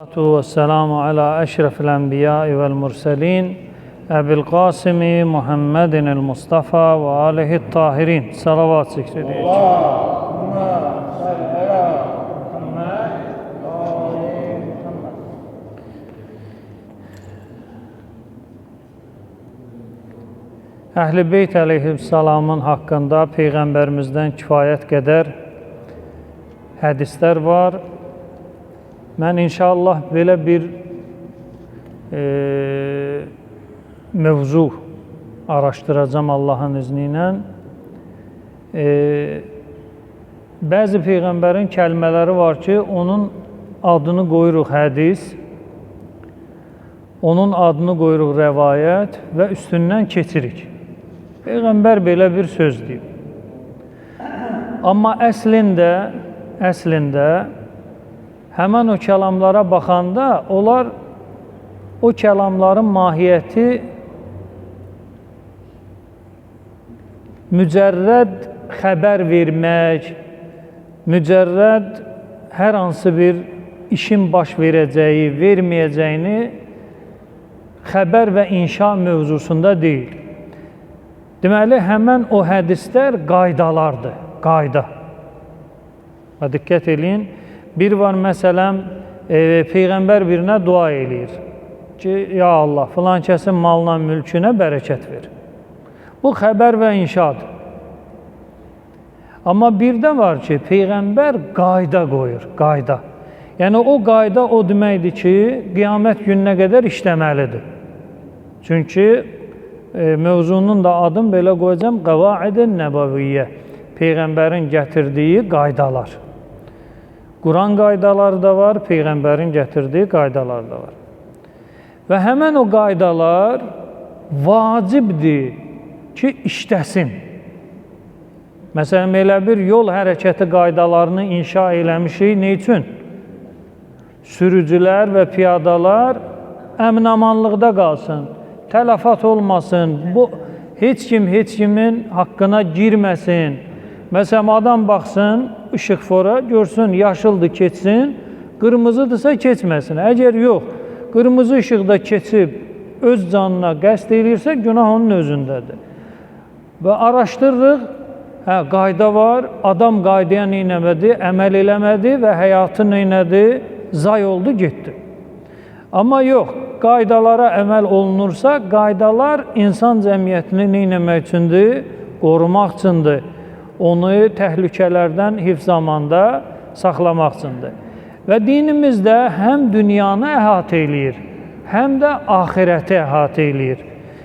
Vesselamu ala eşrefil enbiya vel murselin Ebil Kasimi Muhammedin el Mustafa ve alihi tahirin. Salavat zikrediyik. Allahümme salli ala Muhammed ve ali Muhammed. Əhl-i Beyt əleyhissalamın haqqında Peyğəmbərimizdən kifayət qədər hədislər var. Mən inşallah belə bir mövzu araşdıracağam Allahın izni ilə. Bəzi Peyğəmbərin kəlmələri var ki, onun adını qoyuruq hədis, onun adını qoyuruq rəvayət və üstündən keçirik. Peyğəmbər belə bir söz deyib. Amma əslində həmən o kəlamlara baxanda onlar o kəlamların mahiyyəti mücərrəd xəbər vermək, mücərrəd hər hansı bir işin baş verəcəyi, verməyəcəyini xəbər və inşa mövzusunda deyil. Deməli, həmən o hədislər qaydalardır, qayda. Və diqqət eləyin, bir var məsələn, Peyğəmbər birinə dua eləyir ki, ya Allah, filan kəsin malına, mülkünə bərəkət ver. Bu xəbər və inşadır. Amma bir də var ki, Peyğəmbər qayda qoyur, qayda. Yəni, o qayda o deməkdir ki, qiyamət gününə qədər işləməlidir. Çünki mövzunun da adını belə qoyacağam, Qəvaid-i Nəbəviyyə, Peyğəmbərin gətirdiyi qaydalar. Quran qaydaları da var, Peyğəmbərin gətirdiyi qaydalar da var. Və həmən o qaydalar vacibdir ki, işləsin. Məsələn, elə bir yol hərəkəti qaydalarını inşa eləmişik. Nə üçün? Sürücülər və piyadalar əmin-amanlıqda qalsın, tələfat olmasın, bu, heç kim heç kimin haqqına girməsin. Məsələn, adam baxsın işıqfora, görsün, yaşıldır, keçsin, qırmızıdırsa keçməsin. Əgər yox, qırmızı işıqda keçib öz canına qəsd eləyirsə, günah onun özündədir. Və araşdırırıq, qayda var, adam qaydaya nə eləmədi, əməl eləmədi və həyatı nə elədi, zay oldu, getdi. Amma yox, qaydalara əməl olunursa, qaydalar insan cəmiyyətini nə eləmək üçündür? Qorumaq üçündür. Onu təhlükələrdən hifz zamanda saxlamaq üçündür. Və dinimizdə həm dünyanı əhatə eləyir, həm də axirəti əhatə eləyir.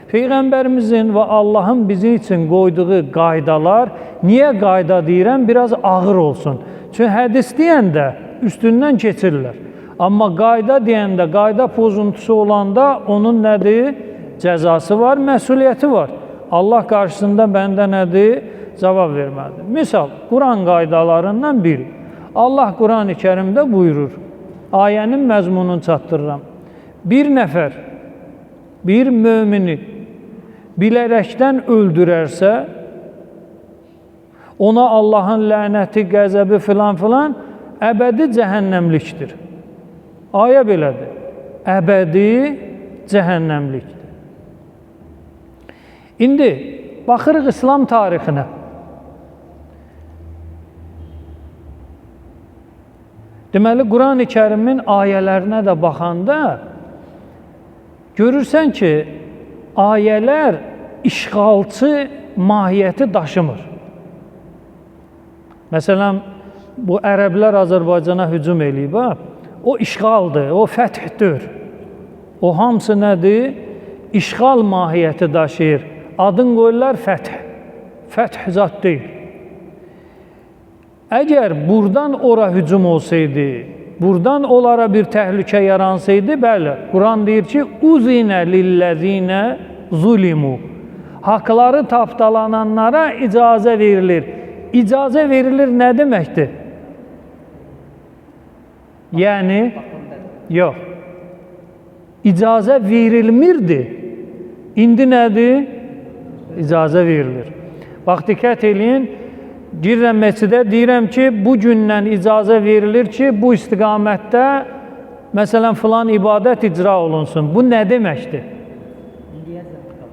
Peyğəmbərimizin və Allahın bizim üçün qoyduğu qaydalar, niyə qayda deyirəm, biraz ağır olsun. Çünki hədis deyəndə üstündən keçirlər. Amma qayda deyəndə, qayda pozuntusu olanda onun nədir? Cəzası var, məsuliyyəti var. Allah qarşısında bəndə nədir? Cavab verməlidir. Misal, Quran qaydalarından biri. Allah Quran-ı Kərimdə buyurur, ayənin məzmununu çatdırıram. Bir nəfər, bir mümini bilərəkdən öldürərsə, ona Allahın lənəti, qəzəbi filan filan əbədi cəhənnəmlikdir. Ayə belədir. Əbədi cəhənnəmlikdir. İndi baxırıq İslam tarixinə. Deməli, Quran-ı Kərimin ayələrinə də baxanda görürsən ki, ayələr işğalçı mahiyyəti daşımır. Məsələn, bu ərəblər Azərbaycana hücum eləyib, ha? O işğaldır, o fəthdir. O hamısı nədir? İşğal mahiyyəti daşıyır. Adın qoyurlar fəth. Fəth zat deyil. Əgər buradan ora hücum olsaydı, buradan onlara bir təhlükə yaransaydı, bəli, Quran deyir ki, uzinə lilləzinə zulimu. Haqları tapdalananlara icazə verilir. İcazə verilir nə deməkdir? Yəni, yox, icazə verilmirdi. İndi nədir? İcazə verilir. Bax, diqqət eləyin, girirəm məscidə, deyirəm ki, bu gündən icazə verilir ki, bu istiqamətdə məsələn, filan ibadət icra olunsun. Bu nə deməkdir?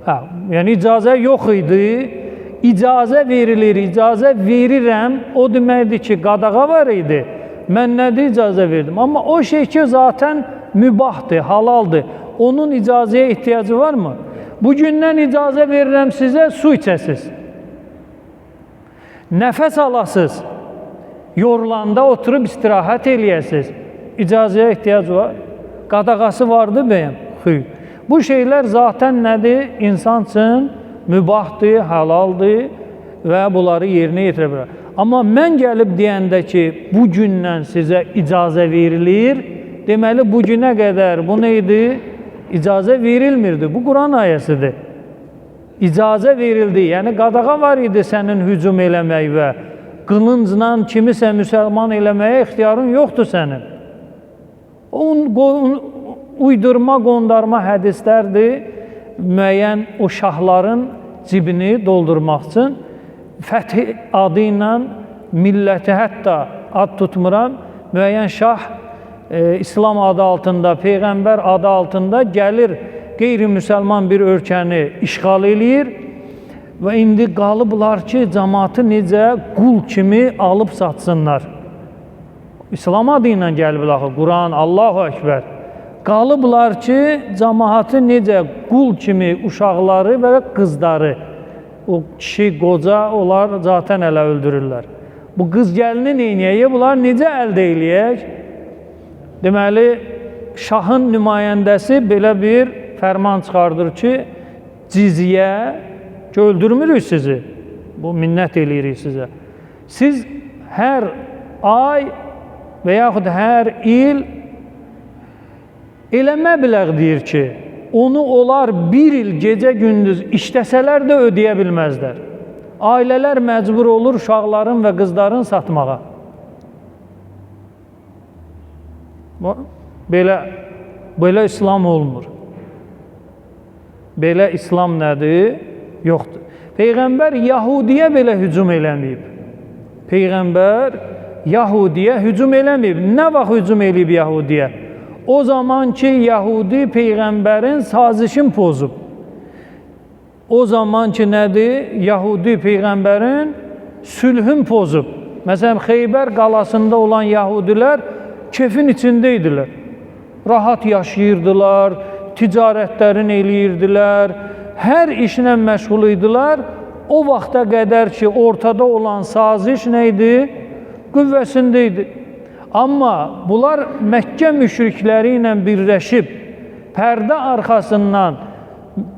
Hə, yəni icazə yox idi, icazə verilir, icazə verirəm, o deməkdir ki, qadağa var idi. Mən nədir icazə verdim? Amma o şey ki, zaten mübahdır, halaldır. Onun icazəyə ehtiyacı varmı? Bugündən icazə verirəm sizə, su içəsiz. Nəfəs alasız, yorulanda oturub istirahət eləyəsiz. İcazəyə ehtiyac var. Qadağası vardı bəyəm? Xeyr. Bu şeylər zaten nədir? İnsan üçün mübahdır, halaldır və bunları yerinə yetirə bilər. Amma mən gəlib deyəndə ki, bugündən sizə icazə verilir, deməli bugünə qədər bu nə idi? İcazə verilmirdi. Bu Quran ayəsidir. İcazə verildi. Yəni qadağa var idi sənin hücum eləmək və qılıncla kimisə müsəlman eləməyə ixtiyarın yoxdur sənin. Uydurma, qondarma hədislərdir müəyyən o şahların cibini doldurmaq üçün. Fəth adı ilə milləti hətta ad tutmuram, müəyyən şah İslam adı altında, Peyğəmbər adı altında gəlir qeyri-müsəlman bir ölkəni işğal eləyir və indi qalıblar ki, cəmaatı necə qul kimi alıb satsınlar. İslam adı ilə gəliblər axı, Quran, Allahu Əkbər. Qalıblar ki, cəmaatı necə qul kimi uşaqları və qızları, o kişi, qoca, onlar zaten ələ öldürürlər. Bu qız gəlini neyniyək? Bunlar necə əldə eləyək? Deməli, şahın nümayəndəsi belə bir fərman çıxardır ki, cizyə, ki, öldürmürük sizi, bu minnət eləyirik sizə. Siz hər ay və yaxud hər il elə məbləğ deyir ki, onu onlar bir il gecə-gündüz işləsələr də ödəyə bilməzlər. Ailələr məcbur olur uşaqların və qızların satmağa. Belə İslam olmur. Belə İslam nədir? Yoxdur. Peyğəmbər Yahudiyə belə hücum eləməyib. Peyğəmbər Yahudiyə hücum eləməyib. Nə vaxt hücum eləyib Yahudiyə? O zaman ki, Yahudi Peyğəmbərin sazişini pozub. O zaman ki, nədir? Yahudi Peyğəmbərin sülhün pozub. Məsələn, Xeybər qalasında olan Yahudilər kefin içində idilər. Rahat yaşayırdılar, ticarətlərini eləyirdilər, hər işlə məşğul idilər. O vaxta qədər ki, ortada olan saziş nə idi? Qüvvəsində idi. Amma bunlar Məkkə müşrikləri ilə birləşib, pərdə arxasından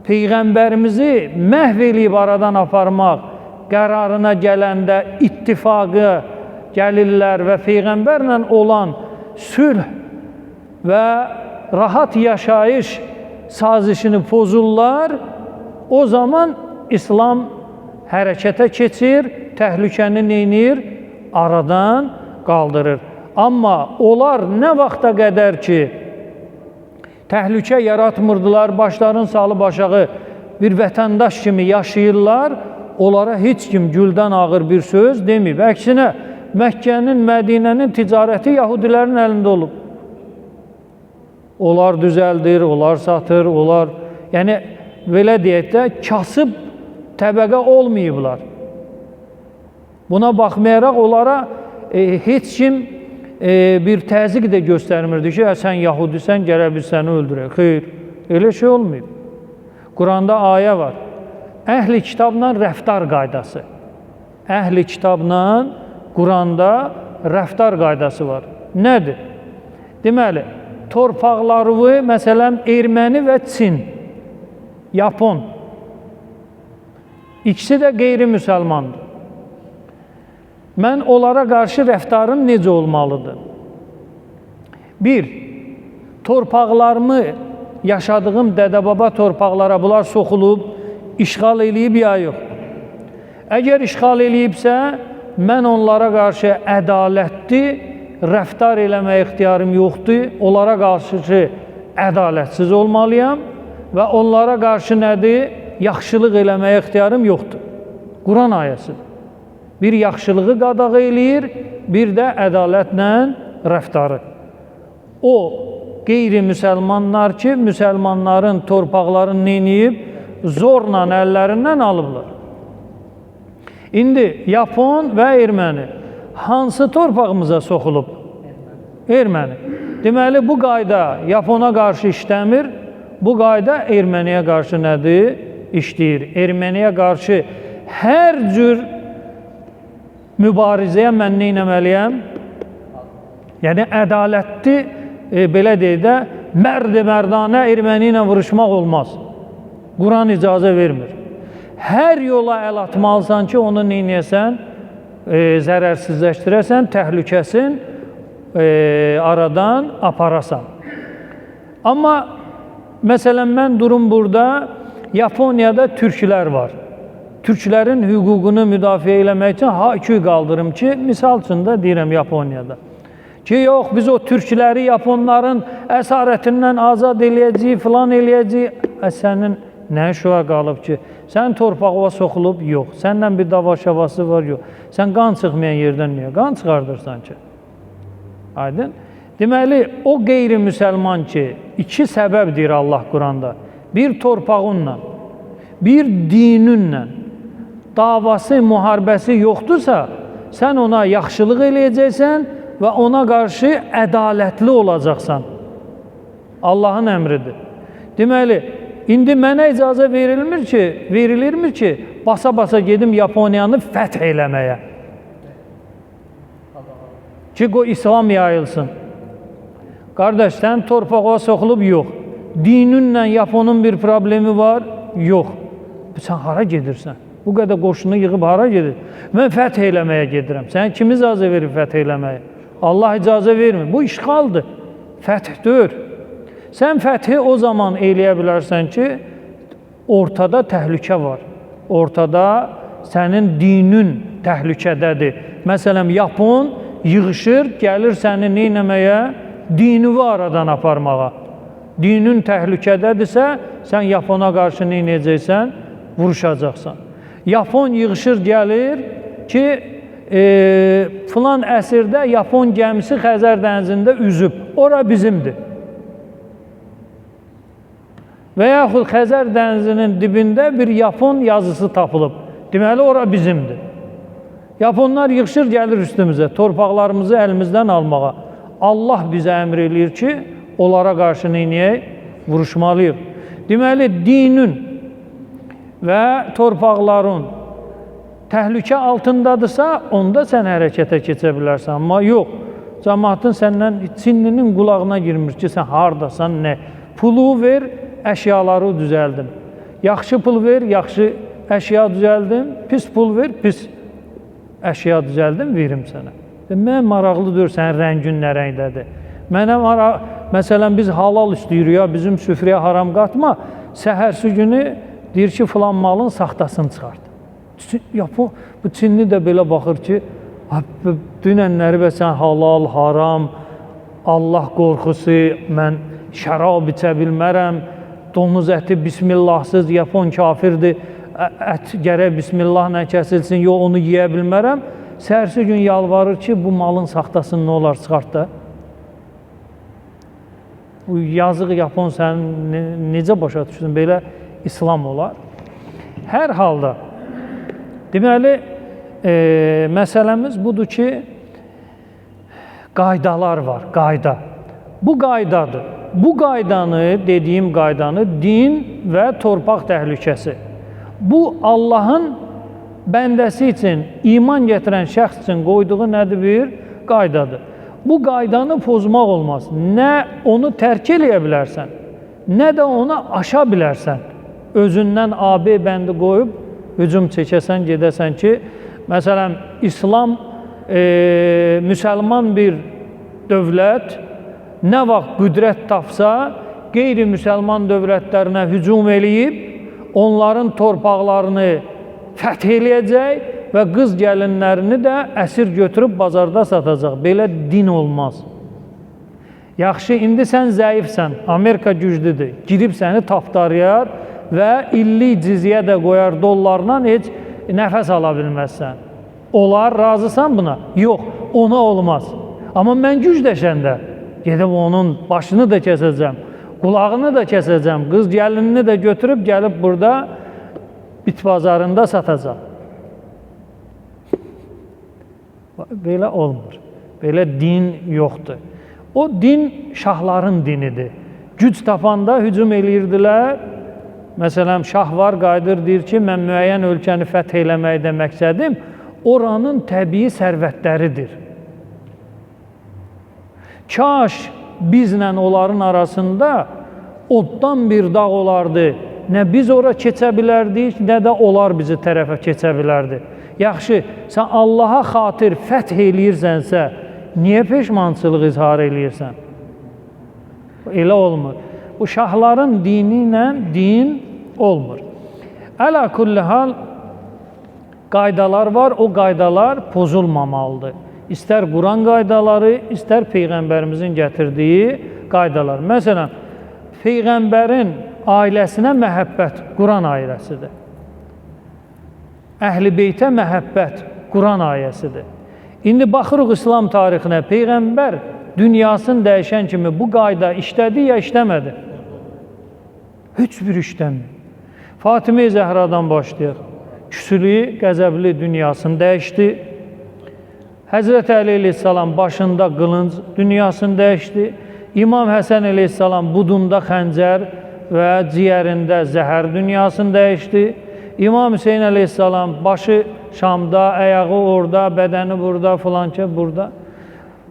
Peyğəmbərimizi məhv eləyib aradan aparmaq qərarına gələndə ittifaqı gəlirlər və Peyğəmbərlə olan sülh və rahat yaşayış sazişini pozurlar, o zaman İslam hərəkətə keçir, təhlükəni neynir? Aradan qaldırır. Amma onlar nə vaxta qədər ki, təhlükə yaratmırdılar, başların salıb aşağı bir vətəndaş kimi yaşayırlar, onlara heç kim güldən ağır bir söz deməyib. Əksinə, Məkkənin, Mədinənin ticarəti Yahudilərin əlində olub. Onlar düzəldir, onlar satır, onlar... Yəni, belə deyək də, kasıb təbəqə olmayıblar. Buna baxmayaraq onlara heç kim bir təzyiq də göstərmirdi ki, sən Yahudisən, gələ biz səni öldürək. Xeyr, elə şey olmayıb. Quranda ayə var. Əhli kitabla rəftar qaydası. Əhli kitabla Quranda rəftar qaydası var. Nədir? Deməli, torpaqları, məsələn, erməni və Çin, Yapon, ikisi də qeyri-müsəlmandır. Mən onlara qarşı rəftarım necə olmalıdır? Bir, torpaqlarımı, yaşadığım dədə-baba torpaqlara bunlar soxulub, işğal eləyib ya yox. Əgər işğal eləyibsə, mən onlara qarşı ədalətli rəftar eləməyə ixtiyarım yoxdur. Onlara qarşı ədalətsiz olmalıyam və onlara qarşı nədir? Yaxşılıq eləməyə ixtiyarım yoxdur. Quran ayəsidir. Bir yaxşılığı qadağa eləyir, bir də ədalətlə rəftarı. O, qeyri-müsəlmanlar ki, müsəlmanların torpaqlarını neyniyib, zorla əllərindən alıblar. İndi Yapon və erməni hansı torpağımıza soxulub? Erməni. Deməli, bu qayda Yapona qarşı işləmir, bu qayda erməniyə qarşı nədir? İşləyir. Erməniyə qarşı hər cür mübarizəyə mən nə etməliyəm? Yəni, ədalətli, belə deyək də, mərd-i mərdanə erməni ilə vuruşmaq olmaz. Quran icazə vermir. Hər yola əl atmalısan ki, onu nə edəsən? Zərərsizləşdirəsən, təhlükəsin aradan aparasan. Amma, məsələn, mən durum burada, Yaponiyada türklər var. Türklərin hüququnu müdafiə eləmək üçün hay-küy qaldırım ki, misal üçün də deyirəm Yaponiyada. Ki, yox, biz o türkləri Yaponların əsarətindən azad eləyəcəyik, filan eləyəcəyik. Sənin nə şoğa qalıb ki, sənin torpağına soxulub? Yox. Səndən bir dava şavası var? Yox. Sən qan çıxmayan yerdən niyə qan çıxardırsan ki? Aydın? Deməli, o qeyri-müsəlman ki, iki səbəb deyir Allah Quranda. Bir torpağınla, bir dininlə davası, müharibəsi yoxdursa, sən ona yaxşılıq eləyəcəksən və ona qarşı ədalətli olacaqsan. Allahın əmridir. Deməli, indi mənə icazə verilirmi ki, basa-basa gedim Yaponiyanı fəth eləməyə. Ki, qoy İslam yayılsın. Qardaş, sən torpağa soxulub? Yox. Dininlə Yaponun bir problemi var? Yox. Sən hara gedirsən? Bu qədər qoşunu yığıb hara gedir? Mən fəth eləməyə gedirəm. Sən kim icazə verir fəth eləməyə? Allah icazə vermir. Bu işğaldır. Fəth deyil. Sən fəthi o zaman eləyə bilərsən ki, ortada təhlükə var. Ortada sənin dinin təhlükədədir. Məsələn, Yapon yığışır, gəlir səni neynəməyə? Dinini aradan aparmağa. Dinin təhlükədədirsə, sən Yapona qarşı neynəyəcəksən? Vuruşacaqsan. Yapon yığışır, gəlir ki, filan əsrdə Yapon gəmisi Xəzər dənizində üzüb. Ora bizimdir. Və yaxud Xəzər dənizinin dibində bir Yapon yazısı tapılıb. Deməli, ora bizimdir. Yaponlar yığışır, gəlir üstümüzə, torpaqlarımızı əlimizdən almağa. Allah bizə əmr eləyir ki, onlara qarşı neyniyək? Vuruşmalıyıq. Deməli, dinin və torpaqların təhlükə altındadırsa, onda sən hərəkətə keçə bilərsən. Amma yox, cəmaatın səndən, Çinlinin qulağına girmir ki, sən hardasan, nə? Pulu ver, əşyaları düzəldim. Yaxşı pul ver, yaxşı əşya düzəldim. Pis pul ver, pis əşya düzəldim, verim sənə. Mənə maraqlı deyir, sənin rəngin nə rəngdədir. Mənə maraq, məsələn, biz halal istəyirik, ya bizim süfrəyə haram qatma. Səhərsi günü deyir ki, filan malın saxtasını çıxart. Yapon, bu Çinli də belə baxır ki, dünənləri və sən halal, haram, Allah qorxusu, mən şərab içə bilmərəm, donuz əti bismillahsız, Yapon kafirdir, ət gərək bismillahla kəsilsin, yox onu yeyə bilmərəm. Səhərsi gün yalvarır ki, bu malın saxtasını nə olar çıxart da. Bu yazıq Yapon sən necə başa düşsün, belə İslam olar. Hər halda, deməli, məsələmiz budur ki, qaydalar var, qayda. Bu qaydadır. Bu qaydanı, dediyim qaydanı, din və torpaq təhlükəsi. Bu, Allahın bəndəsi üçün, iman gətirən şəxs üçün qoyduğu nədir bir? Qaydadır. Bu qaydanı pozmaq olmaz. Nə onu tərk eləyə bilərsən, nə də ona aşa bilərsən. Özündən AB bəndi qoyub, hücum çəkəsən, gedəsən ki, məsələn, İslam, müsəlman bir dövlət nə vaxt qüdrət tapsa, qeyri-müsəlman dövlətlərinə hücum eləyib, onların torpaqlarını fəth eləyəcək və qız gəlinlərini də əsir götürüb bazarda satacaq. Belə din olmaz. Yaxşı, indi sən zəifsən, Amerika güclüdür, girib səni tapdarıyar və illik cizyə də qoyar dollarla, heç nəfəs ala bilməzsən. Olar, razısan buna? Yox, ona olmaz. Amma mən gücləşəndə, Gedib onun başını da kəsəcəm, qulağını da kəsəcəm, qız gəlinini də götürüb gəlib burada bit bazarında satacaq. Belə olmur. Belə din yoxdur. O din şahların dinidir. Güc tapanda hücum eləyirdilər. Məsələn, şah var, qayıdır, deyir ki, mən müəyyən ölkəni fəth eləməkdə məqsədim oranın təbii sərvətləridir. Kaş bizlə onların arasında oddan bir dağ olardı. Nə biz ora keçə bilərdik, nə də onlar bizi tərəfə keçə bilərdi. Yaxşı, sən Allaha xatir fəth eləyirsənsə, niyə peşmançılıq izhar eləyirsən? Elə olmur. Bu şahların dini ilə din olmur. Əla kulli hal, qaydalar var, o qaydalar pozulmamalıdır. İstər Quran qaydaları, istər Peyğəmbərimizin gətirdiyi qaydalar. Məsələn, Peyğəmbərin ailəsinə məhəbbət Quran ayəsidir. Əhl-i Beytə məhəbbət Quran ayəsidir. İndi baxırıq İslam tarixinə, Peyğəmbər dünyasını dəyişən kimi bu qayda işlədi ya işləmədi? Heç bir işləmir. Fatimə-i Zəhradan başlayaq. Küsülü, qəzəbli dünyasını dəyişdi. Həzrət Əli əleyhissalam başında qılınc dünyasını dəyişdi. İmam Həsən əleyhissalam budunda xəncər və ciyərində zəhər dünyasını dəyişdi. İmam Hüseyin əleyhissalam başı Şamda, ayağı orada, bədəni burada, filankə burada.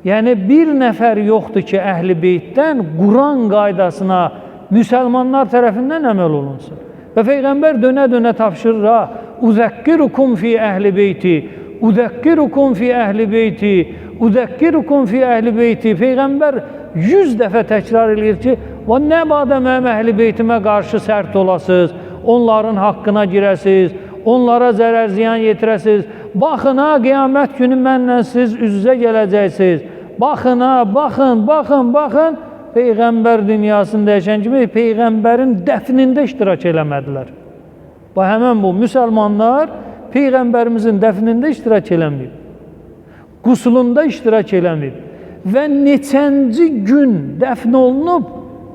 Yəni bir nəfər yoxdur ki, Əhl-i Beytdən Quran qaydasına müsəlmanlar tərəfindən əməl olunsun. Və Peyğəmbər dönə-dönə tapşırır, ha, Uzəkkirukum fi əhl-i beyti, Uzəkkirukum fi əhl-i beyti, Uzəkkirukum fi əhl-i beyti. Peyğəmbər 100 dəfə təkrar eləyir ki, və nə badə mənim əhl-i beytimə qarşı sərt olasınız, onların haqqına girəsiniz, onlara zərər ziyan yetirəsiniz. Baxın ha, qiyamət günü mənlə siz üz-üzə gələcəksiniz. Baxın ha, baxın, baxın, baxın. Peyğəmbər dünyasını dəyişən kimi Peyğəmbərin dəfnində iştirak eləmədilər. Bu, həmən bu, müsəlmanlar Peyğəmbərimizin dəfnində iştirak eləməyib. Qusulunda iştirak eləməyib. Və neçənci gün dəfn olunub,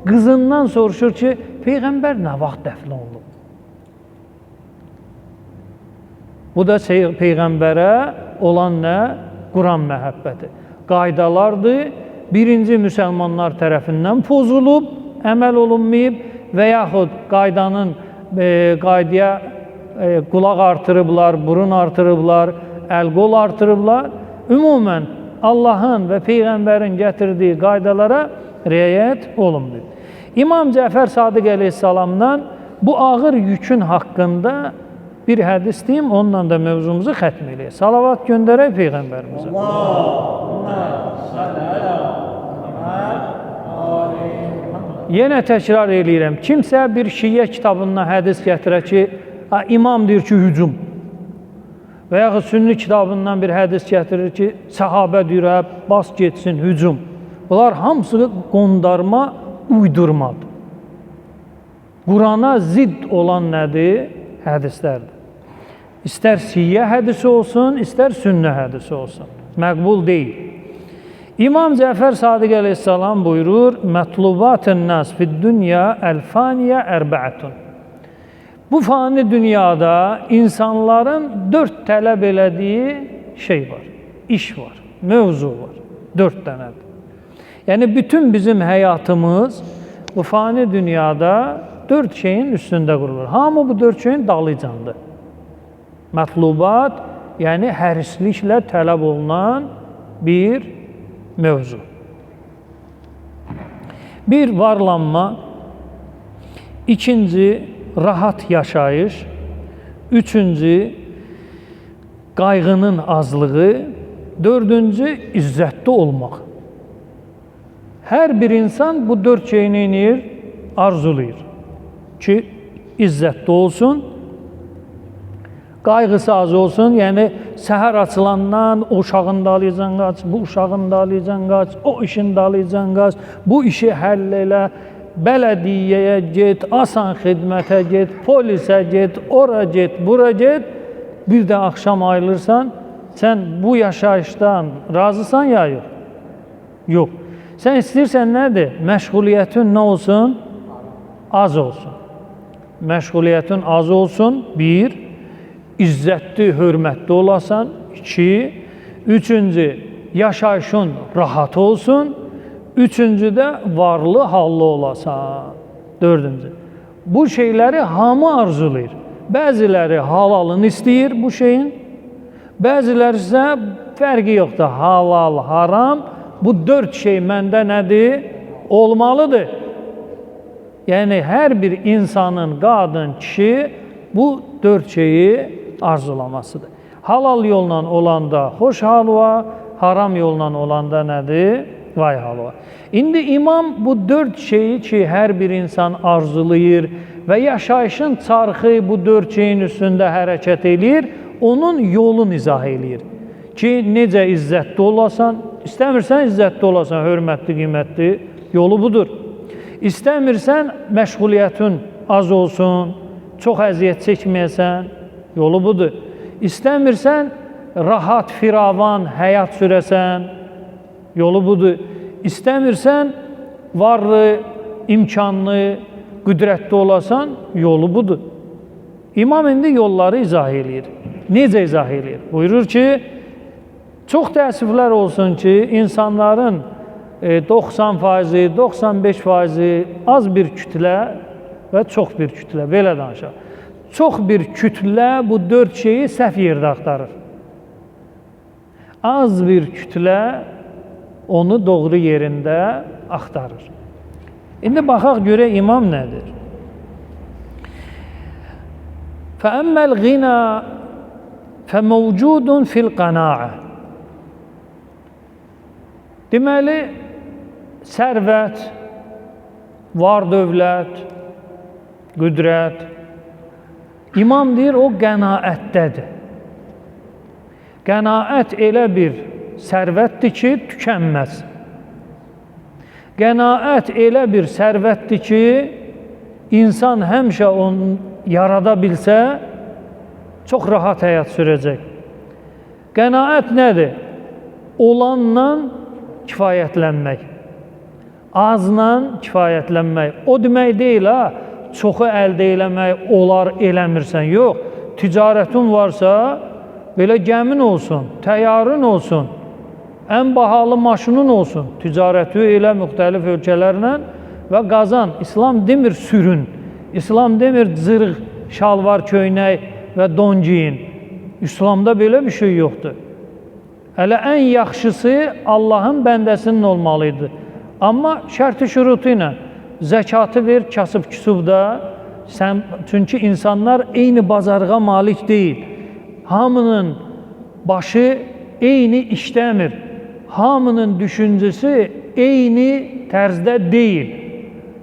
qızından soruşur ki, Peyğəmbər nə vaxt dəfn olunub? Bu da Peyğəmbərə olan nə? Quran məhəbbəti. Qaydalardır. Birinci müsəlmanlar tərəfindən pozulub, əməl olunmayıb və yaxud qaydanın qaydaya qulaq artırıblar, burun artırıblar, əl-qol artırıblar. Ümumən Allahın və Peyğəmbərin gətirdiyi qaydalara riayət olunmayıb. İmam Cəfər Sadiq əleyhissalamdan bu ağır yükün haqqında bir hədis deyim, onunla da mövzumuzu xətm eləyək. Salavat göndərək Peyğəmbərimizə. Yenə təkrar eləyirəm, kimsə bir şiə kitabından hədis gətirə ki, imam deyir ki, hücum. Və yaxud sünni kitabından bir hədis gətirir ki, səhabə deyir, bas getsin, hücum. Bunlar hamısı qondarma, uydurmadır. Qurana zidd olan nədir? Hədislərdir. İstər şiə hədisi olsun, istər sünnə hədisi olsun. Məqbul deyil. İmam Cəfər Sadiq əleyhissalam buyurur, Mətlubatın nas fid-dünya əl-faniyə ərbəətun. Bu fani dünyada insanların 4 tələb elədiyi şey var, iş var, mövzu var. 4 dənədir. Yəni bütün bizim həyatımız bu fani dünyada 4 şeyin üstündə qurulur. Hamı bu 4 şeyin dalıcandır. Mətlubat, yəni hərisliklə tələb olunan bir mövzu. Bir, varlanma. İkinci, rahat yaşayış. Üçüncü, qayğının azlığı. Dördüncü, izzətli olmaq. Hər bir insan bu 4 şeyi neyir? Arzulayır ki, izzətli olsun, qayğısı az olsun, yəni səhər açılandan o uşağın dalıcan qaç, bu uşağın dalıcan qaç, o işin dalıcan qaç, bu işi həll elə, bələdiyyəyə get, asan xidmətə get, polisə get, ora get, bura get, bir də axşam ayılırsan, sən bu yaşayışdan razısan ya yox? Yox. Sən istəyirsən nədir? Məşğuliyyətin nə olsun? Az olsun. Məşğuliyyətin az olsun, bir. İzzətli, hörmətli olasan, iki. Üçüncü, yaşayışın rahat olsun. Üçüncü də varlı, hallı olasan. Dördüncü. Bu şeyləri hamı arzulayır. Bəziləri halalını istəyir bu şeyin. Bəziləri isə fərqi yoxdur. Halal, haram. Bu dörd şey məndə nədir? Olmalıdır. Yəni, hər bir insanın, qadın, kişi bu dörd şeyi arzulamasıdır. Halal yolla olanda xoş halva, haram yolla olanda nədir? Vay halva. İndi imam bu dörd şeyi ki, hər bir insan arzulayır və yaşayışın çarxı bu dörd şeyin üstündə hərəkət eləyir, onun yolunu izah eləyir. Ki, necə izzətli olasan, istəmirsən izzətli olasan, hörmətli, qiymətli, yolu budur. İstəmirsən məşğuliyyətin az olsun, çox əziyyət çəkməyəsən, yolu budur. İstəmirsən rahat, firavan həyat sürəsən, yolu budur. İstəmirsən varlı, imkanlı, qüdrətli olasan, yolu budur. İmam indi yolları izah eləyir. Necə izah eləyir? Buyurur ki, çox təəssüflər olsun ki, insanların 90%, 95% az bir kütlə və çox bir kütlə, belə danışaq. Çox bir kütlə bu dörd şeyi səhv yerdə axtarır. Az bir kütlə onu doğru yerində axtarır. İndi baxaq görək imam nədir? فَأَمَّا الْغِنَى فَمَوْجُودٌ فِي الْقَنَاعَةِ. Deməli, sərvət, var dövlət, qüdrət, imam deyir, o qənaətdədir. Qənaət elə bir sərvətdir ki, tükənməz. Qənaət elə bir sərvətdir ki, insan həmişə onu yarada bilsə, çox rahat həyat sürəcək. Qənaət nədir? Olanla kifayətlənmək, azla kifayətlənmək. O demək deyil, ha, çoxu əldə eləmək, olar eləmirsən. Yox, ticarətin varsa, belə gəmin olsun, təyyarın olsun, ən bahalı maşının olsun, ticarəti elə müxtəlif ölkələrlə və qazan. İslam demir sürün, İslam demir cırıq, şalvar, köynək və don giyin. İslamda belə bir şey yoxdur. Hələ ən yaxşısı Allahın bəndəsinin olmalıydı. Amma şərti şürutu ilə zəkatı ver, kasıb küsub da, sən, çünki insanlar eyni bacarığa malik deyil. Hamının başı eyni işləmir. Hamının düşüncəsi eyni tərzdə deyil.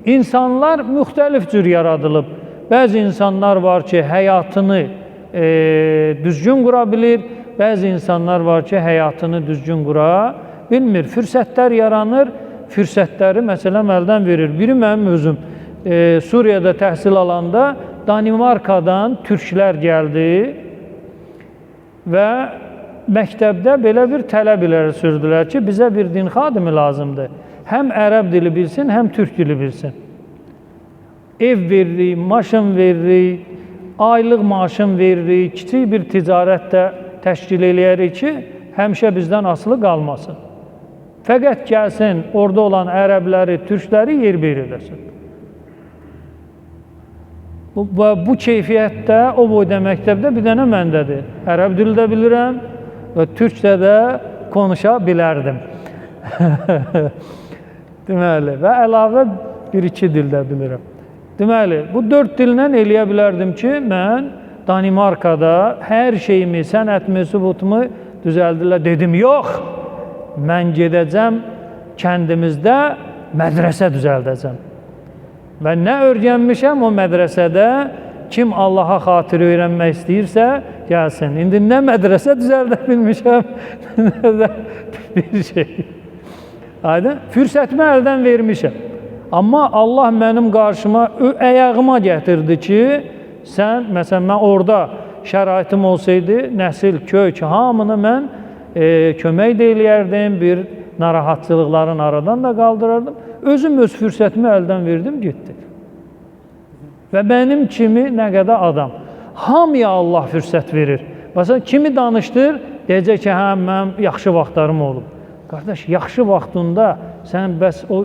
İnsanlar müxtəlif cür yaradılıb. Bəzi insanlar var ki, həyatını düzgün qura bilir. Bəzi insanlar var ki, həyatını düzgün qura bilmir. Fürsətlər yaranır, fürsətləri məsələn əldən verir. Biri mənim özüm Suriyada təhsil alanda Danimarkadan türklər gəldi və məktəbdə belə bir tələb irəli sürdülər ki, bizə bir din xadimi lazımdır. Həm ərəb dili bilsin, həm türk dili bilsin. Ev veririk, maşın veririk, aylıq maaşın veririk, kiçik bir ticarət də təşkil eləyərik ki, həmişə bizdən asılı qalmasın. Fəqət gəlsin, orada olan ərəbləri, türkləri yerbe-yer eləsin. Bu keyfiyyətdə, o boyda məktəbdə bir dənə məndədir. Ərəb dili də bilirəm və türkcə də konuşa bilərdim. Deməli, və əlavə bir-iki dildə bilirəm. Deməli, bu dörd dillə eləyə bilərdim ki, mən Danimarkada hər şeyimi, sənətimi, sübutumu düzəldilər. Dedim, yox, mən gedəcəm kəndimizdə mədrəsə düzəldəcəm. Və nə öyrənmişəm o mədrəsədə, kim Allaha xatir öyrənmək istəyirsə, gəlsin. İndi nə mədrəsə düzəldə bilmişəm, nə də bir şey. Aydın? Fürsətimi əldən vermişəm. Amma Allah mənim qarşıma, əyağıma gətirdi ki, sən, məsələn, mən orada şəraitim olsaydı, nəsil, kök, hamını mən kömək də eləyərdim, bir narahatçılıqların aradan da qaldırardım. Özüm öz fürsətimi əldən verdim, getdi. Və mənim kimi nə qədər adam. Hamıya Allah fürsət verir. Məsələn, kimi danışdır, deyəcək ki, hə, mənim yaxşı vaxtlarım olub. Qardaş, yaxşı vaxtında sən bəs o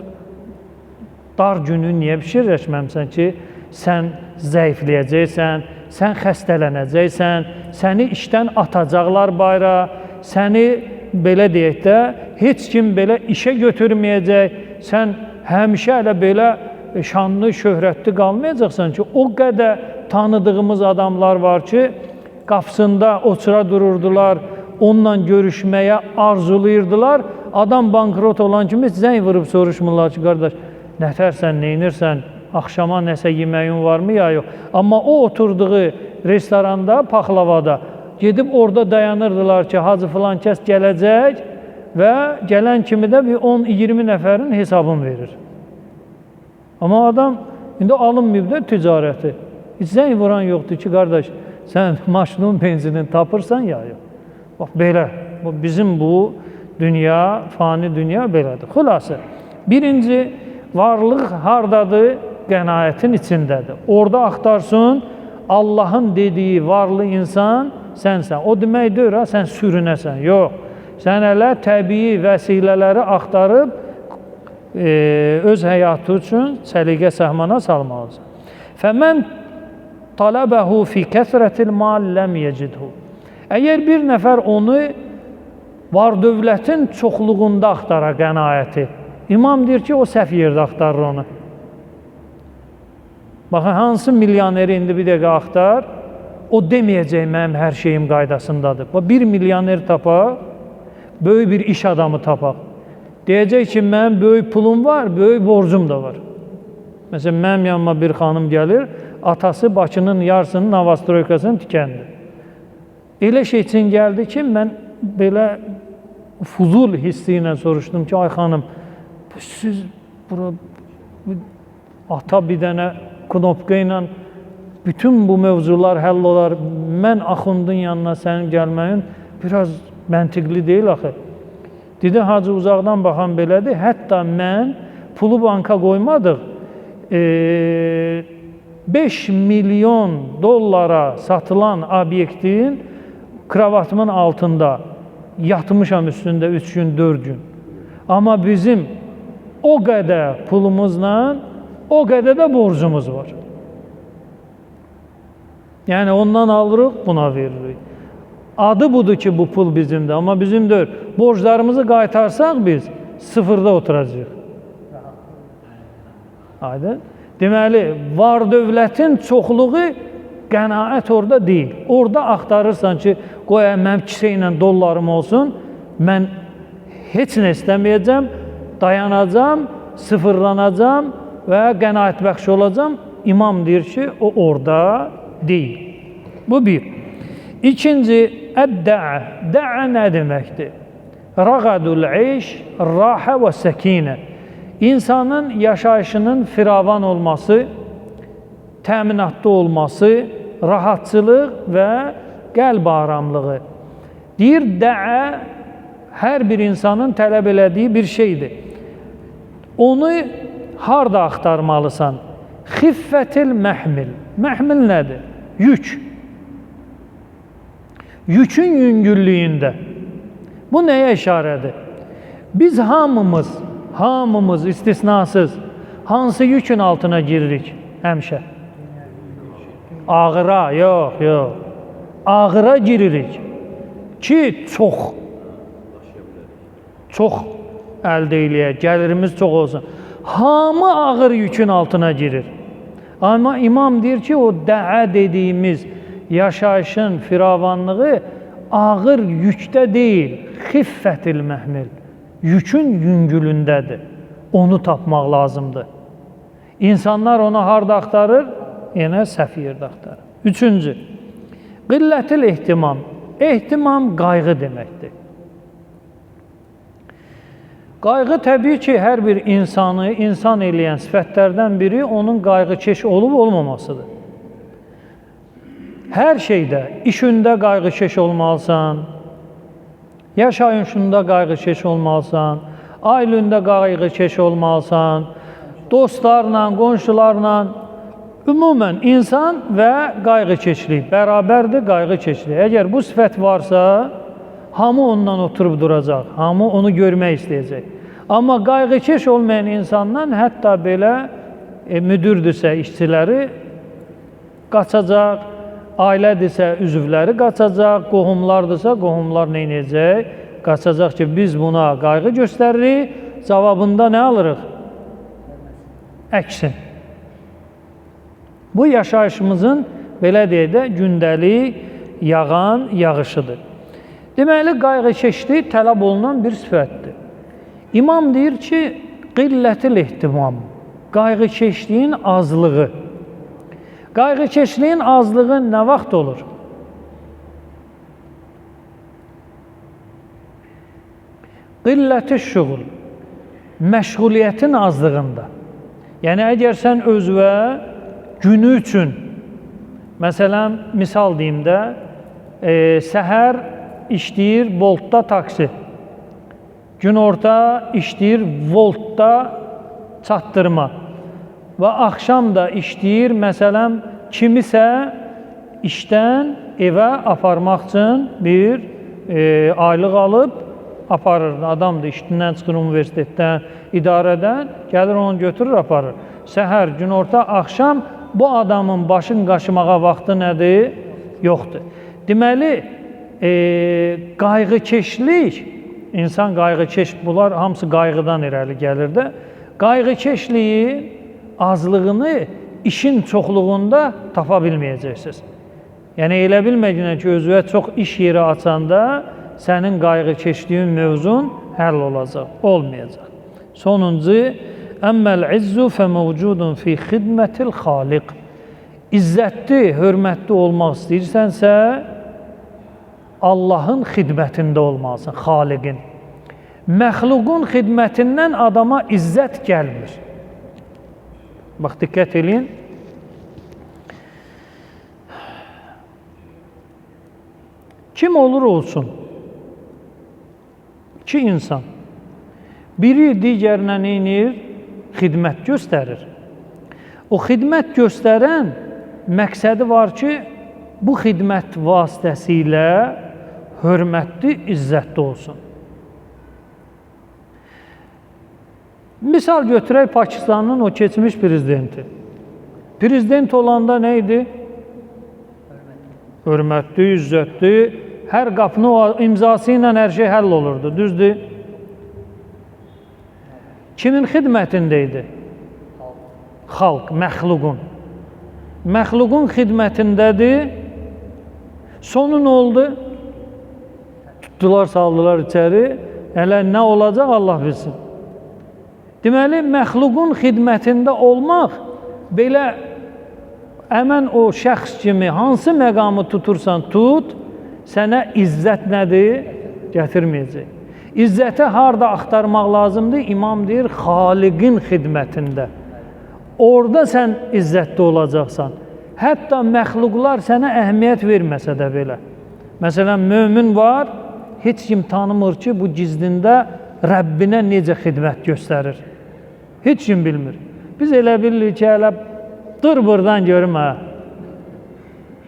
dar günü niyə fikirləşməmsən ki, sən zəifləyəcəksən, sən xəstələnəcəksən, səni işdən atacaqlar bayra, səni belə deyək də, heç kim belə işə götürməyəcək, sən həmişə elə belə şanlı, şöhrətli qalmayacaqsan ki, o qədər tanıdığımız adamlar var ki, qapısında otura dururdular, onunla görüşməyə arzulayırdılar. Adam bankrot olan kimi zəng vurub soruşmurlar ki, qardaş, nətərsən, neynirsən, axşama nəsə yeməyin varmı ya yox. Amma o oturduğu restoranda, paxlavada gedib orada dayanırdılar ki, hacı filan kəs gələcək və gələn kimi də bir 10-20 nəfərin hesabını verir. Amma adam indi alınmayıb da ticarəti. Heç zəng vuran yoxdur ki, qardaş, sən maşının benzinini tapırsan ya yox. Bax belə, bizim bu dünya, fani dünya belədir. Xülasə, birinci, varlıq hardadır? Qənaətin içindədir. Orada axtarsın, Allahın dediyi varlı insan sənsən. O demək deyil, ha, sən sürünəsən. Yox, sən elə təbii vəsilələri axtarıb öz həyatı üçün səliqə səhmana salmalısan. Fəmən talabəhu fi kəsrətil mal ləm yecidhu. Əgər bir nəfər onu var dövlətin çoxluğunda axtara qənaəti, İmam deyir ki, o səhv yerdə axtarır onu. Baxın, hansı milyoneri indi bir dəqiqə axtar, o deməyəcək mənim hər şeyim qaydasındadır. Bax, bir milyoner tapaq, böyük bir iş adamı tapaq. Deyəcək ki, mənim böyük pulum var, böyük borcum da var. Məsələn, mənim yanıma bir xanım gəlir, atası Bakının yarısının Novastroykasını tikəndi. Elə şey üçün gəldi ki, mən belə fuzul hissi ilə soruşdum ki, ay xanım, siz bura ata bir dənə knopka ilə bütün bu mövzular həll olar, mən axundun yanına sənin gəlməyin biraz məntiqli deyil axı. Dedi, hacı uzaqdan baxan belədir, hətta mən pulu banka qoymadıq, 5 milyon dollara satılan obyektin kravatımın altında yatmışam üstündə 3 gün, 4 gün. Amma bizim o qədər pulumuzla, o qədər də borcumuz var. Yəni ondan alırıq, buna veririk. Adı budur ki, bu pul bizimdir, amma bizim deyil. Borclarımızı qaytarsaq biz sıfırda oturacağıq. Aydın? Deməli, var dövlətin çoxluğu qənaət orada deyil. Orada axtarırsan ki, qoy mənim kisə ilə dollarım olsun, mən heç nə istəməyəcəm, dayanacam, sıfırlanacam və qənaətbəxş olacam. İmam deyir ki, o orada deyil. Bu bir. İkinci, əd-dəə. Dəə nə deməkdir? Rağadul eyş, rahə və səkinə. İnsanın yaşayışının firavan olması, təminatlı olması, rahatçılıq və qəlb aramlığı. Deyir, dəə hər bir insanın tələb elədiyi bir şeydir. Onu harda axtarmalısan? Xiffətil məhmil. Məhmil nədir? Yük. Yükün yüngüllüyündə. Bu nəyə işarədir? Biz hamımız istisnasız hansı yükün altına giririk həmişə? Ağıra, yox, yox. Ağıra giririk ki, çox əldə eləyək, gəlirimiz çox olsun. Hamı ağır yükün altına girir. Amma imam deyir ki, o dəə dediyimiz yaşayışın firavanlığı ağır yükdə deyil, xiffətil məhmil, yükün yüngülündədir. Onu tapmaq lazımdır. İnsanlar onu harda axtarır? Yenə səhv yerdə axtarır. Üçüncü, qillətil ehtimam. Ehtimam qayğı deməkdir. Qayğı təbii ki, hər bir insanı insan eləyən sifətlərdən biri onun qayğıkeş olub olmamasıdır. Hər şeydə, işində qayğıkeş olmalısan, yaşayışında qayğıkeş olmalısan, Ailündə qayğıkeş olmalısan, dostlarla, qonşularla, ümumən insan və qayğıkeşlik bərabərdir qayğıkeşlik. Əgər bu sifət varsa, hamı ondan oturub duracaq, hamı onu görmək istəyəcək. Amma qayğıkeş olmayan insandan hətta belə müdürdürsə işçiləri qaçacaq, ailədirsə üzvləri qaçacaq, qohumlardırsa qohumlar nə edəcək? Qaçacaq ki, biz buna qayğı göstəririk, cavabında nə alırıq? Əksin. Bu yaşayışımızın, belə deyək də, gündəlik yağan yağışıdır. Deməli, qayğıkeşlik tələb olunan bir sifətdir. İmam deyir ki, qillətil ehtimam, qayğıkeşliyin azlığı. Qayğıkeşliyin azlığı nə vaxt olur? Qilləti şuğul, məşğuliyyətin azlığında. Yəni, əgər sən özvə günü üçün, məsələn, misal deyim də, səhər işləyir Boltda taksi, günorta işləyir Voltda çatdırma və axşam da işləyir, məsələn, kimisə işdən evə aparmaq üçün bir aylıq alıb aparır. Adam da işindən çıxır universitetdən, idarədən, gəlir onu götürür, aparır. Səhər, günorta, axşam bu adamın başın qaşımağa vaxtı nədir? Yoxdur. Deməli, qayğıkeşlik, insan qayğıkeş, bunlar hamısı qayğıdan irəli gəlir də. Qayğıkeşliyi, azlığını işin çoxluğunda tapa bilməyəcəksiniz. Yəni, elə bilmədiyinə ki, özünə çox iş yeri açanda sənin qayğıkeşliyin mövzun həll olacaq, olmayacaq. Sonuncu, əmməl izzu fəmövcudun fi xidmətil xaliq. İzzətli, hörmətli olmaq istəyirsənsə, Allahın xidmətində olmalısan, xaliqin. Məxluqun xidmətindən adama izzət gəlmir. Bax, diqqət eləyin. Kim olur olsun? İki insan. Biri digərinə nə edir? Xidmət göstərir. O xidmət göstərən məqsədi var ki, bu xidmət vasitəsilə hörmətli, izzətli olsun. Misal götürək Pakistanın o keçmiş prezidenti. Prezident olanda nə idi? Hörmətli, izzətli, hər qapını o imzası ilə hər şey həll olurdu, düzdür? Kimin xidmətində idi? Xalq, məxluqun. Məxluqun xidmətindədir. Sonu nə oldu? Tutdular, saldılar içəri. Hələ nə olacaq, Allah bilsin. Deməli, məxluqun xidmətində olmaq, belə əmən o şəxs kimi hansı məqamı tutursan tut, sənə izzət nədir? Gətirməyəcək. İzzəti harda axtarmaq lazımdır? İmam deyir, xaliqin xidmətində. Orada sən izzətli olacaqsan. Hətta məxluqlar sənə əhəmiyyət verməsə də belə. Məsələn, mömin var, heç kim tanımır ki, bu gizlində Rəbbinə necə xidmət göstərir. Heç kim bilmir. Biz elə bilirik ki, hələ dur buradan görüm hə.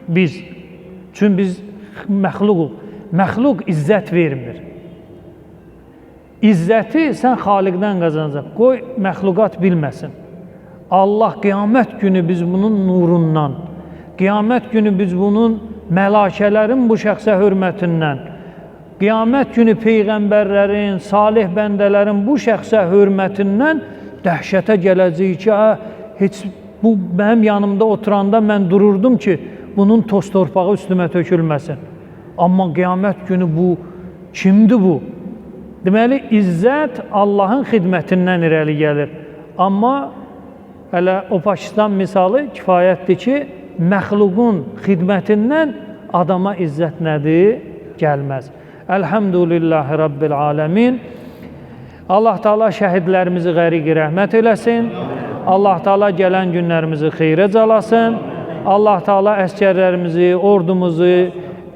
Biz. Çünki biz məxluquq. Məxluq izzət vermir. İzzəti sən xaliqdən qazanacaq. Qoy məxluqat bilməsin. Allah qiyamət günü biz bunun nurundan, qiyamət günü biz bunun məlakələrin bu şəxsə hörmətindən, qiyamət günü peyğəmbərlərin, salih bəndələrin bu şəxsə hörmətindən dəhşətə gələcək ki, heç bu mənim yanımda oturanda mən dururdum ki, bunun toz torpağı üstümə tökülməsin. Amma qiyamət günü bu, kimdir bu? Deməli, izzət Allahın xidmətindən irəli gəlir. Amma hələ o Pakistan misalı kifayətdir ki, məxluqun xidmətindən adama izzət nədir? Gəlməz. Elhamdülillahi Rabbil aləmin. Allah Teala şəhidlərimizi qəriq rəhmət eləsin. Allah Teala gələn günlərimizi xeyrə calasın. Allah Teala əskərlərimizi, ordumuzu,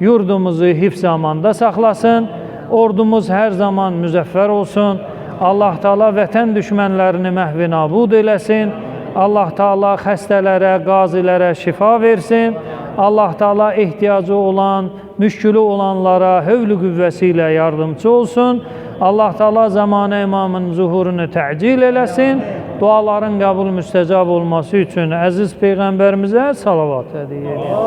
yurdumuzu hifz amanda saxlasın. Ordumuz hər zaman müzəffər olsun. Allah Taala vətən düşmənlərini məhv nabud eləsin. Allah Taala xəstələrə, qazilərə şifa versin. Allah Taala ehtiyacı olan, müşkülü olanlara hövlü qüvvəsi ilə yardımçı olsun. Allah Taala zamanə imamın zuhurunu təcil eləsin. Duaların qəbul müstəcab olması üçün əziz peyğəmbərimizə salavat hədiyyə edək.